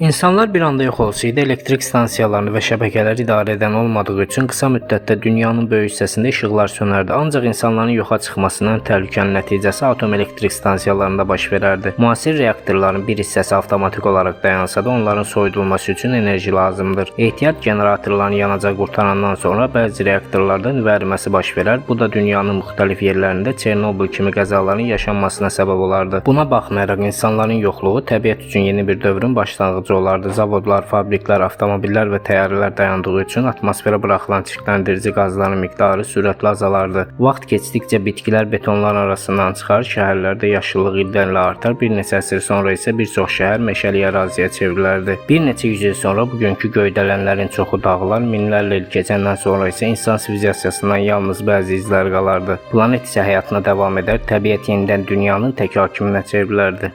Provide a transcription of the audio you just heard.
İnsanlar bir anda yox olsaydı, elektrik stansiyalarını və şəbəkələri idarə edən olmadığı üçün qısa müddətdə dünyanın böyük hissəsində işıqlar sönərdi. Ancaq insanların yoxa çıxmasının təhlükənin nəticəsi atom elektrik stansiyalarında baş verərdi. Müasir reaktorların bir hissəsi avtomatik olaraq dayansa da, onların soyudulması üçün enerji lazımdır. Ehtiyat generatorlarının yanacaq qurtarandan sonra bəzi reaktorlarda nüvə əriməsi baş verər. Bu da dünyanın müxtəlif yerlərində Çernobıl kimi qəzaların yaşanmasına səbəb olardı. Buna baxmayaraq insanların yoxluğu təbiət üçün yeni bir dövrün başlanğıcı olardı. Zavodlar, fabriklər, avtomobillər və təyyarələr dayandığı üçün atmosferə buraxılan çirkləndirici qazların miqdarı sürətlə azalardı. Vaxt keçdikcə bitkilər betonların arasından çıxar, şəhərlərdə yaşıllıq ildən ilə artar. Bir neçə əsr sonra isə bir çox şəhər meşəlik əraziyə çevrilərdi. Bir neçə yüz il sonra bugünkü göydələnlərin çoxu dağlar, minlərlə il keçəndən sonra isə insan sivilizasiyasından yalnız bəzi izlər qalardı. Planet isə həyatına davam edər, təbiət yenidən dünyanın tək hakiminə çevrilərdi.